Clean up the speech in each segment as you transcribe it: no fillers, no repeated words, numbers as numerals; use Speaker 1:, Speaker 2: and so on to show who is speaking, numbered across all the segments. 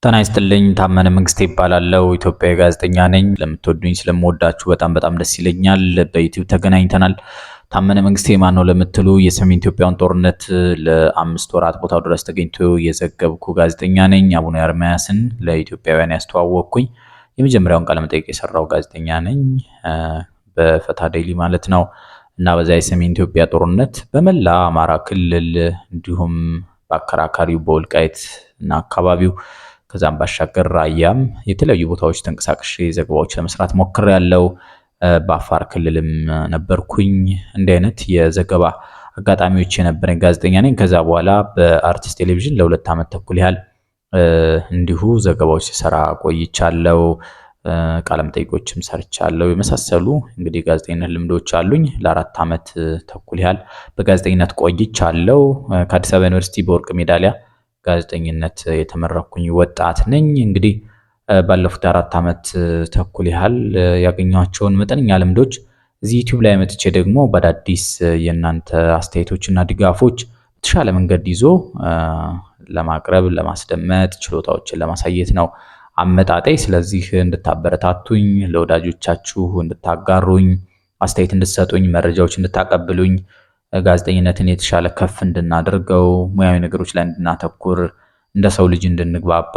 Speaker 1: ጤና ይስጥልኝ። ታመነ መንግስቴ እባላለሁ። ኢትዮጵያዊ ጋዜጠኛ ነኝ። ለምትወዱኝ ስለምወዳችሁ በጣም በጣም ደስ ይለኛል። በዩቲዩብ ተገናኝተናል። ታመነ መንግስቴ ማን ነው ለምትሉ የሰሜን ኢትዮጵያን ጦርነት ለ5 ወራት ቦታው ድረስ ተገኝቶ የዘገብኩ ጋዜጠኛ ነኝ። አቡነ ኤርምያስን ለኢትዮጵያውያን ያስተዋወቅኩኝ የመጀመሪያውን ቃለ መጠይቅ የሰራው ጋዜጠኛ ነኝ፣ በፈታ ዴይሊ ማለት ነው። እና በዛ የሰሜን ኢትዮጵያ ጦርነት በመላ አማራ ክልል እንዲሁም በአከራካሪው በወልቃይት እና አካባቢው ከዛም ባሻገር ራያም የተለያዩ ቦታዎች ተንቀሳቅሼ ዘገባዎች ለመስራት ሞክሬያለሁ። በአፋር ክልልም ነበርኩኝ። እንዲህ አይነት የዘገባ አጋጣሚዎች የነበረኝ ጋዜጠኛ ነኝ። ከዛ በኋላ በአርትስ ቴሌቪዥን ለ2 ዓመት ተኩል ያህል እንዲሁ ዘገባዎች ሲሰራ ቆይቻለሁ። ቃለመጠይቆችም ሰርቻለሁ። የመሳሰሉ እንግዲህ ጋዜጠኝነት ልምዶች አሉኝ። ለ4 ዓመት ተኩል ያህል በጋዜጠኝነት ቆይቻለሁ። ከአዲስ አበባ ዩኒቨርሲቲ በወርቅ ሜዳሊያ ጋዜጠኝነት የተመረቅኩኝ ወጣት ነኝ። እንግዲህ ባለፉት 4 ዓመት ተኩል ያህል ያገኘኋቸውን መጠነኛ ልምዶች እዚህ ዩቲዩብ ላይ መጥቼ ደግሞ በአዳዲስ የእናንተ አስተያየቶች እና ድጋፎች በተሻለ መንገድ ይዞ ለማቅረብ፣ ለማስደመጥ፣ ችሎታዎችን ለማሳየት ነው አመጣጤ። ስለዚህ እንድታበረታቱኝ፣ ለወዳጆቻችሁ እንድታጋሩኝ፣ አስተያየት እንድትሰጡኝ፣ መረጃዎች እንድታቀብሉኝ፣ ጋዜጠኝነትን የተሻለ ከፍ እንድናደርገው፣ ሙያዊ ነገሮች ላይ እንድናተኩር፣ እንደ ሰው ልጅ እንድንግባባ፣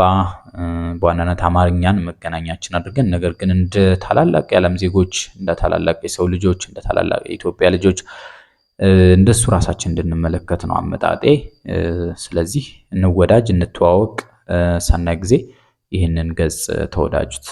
Speaker 1: በዋናነት አማርኛን መገናኛችን አድርገን ነገር ግን እንደ ታላላቅ የዓለም ዜጎች፣ እንደ ታላላቅ የሰው ልጆች፣ እንደ ታላላቅ የኢትዮጵያ ልጆች እንደሱ ራሳችን እንድንመለከት ነው አመጣጤ። ስለዚህ እንወዳጅ፣ እንተዋወቅ። ሰናይ ጊዜ። ይህንን ገጽ ተወዳጁት።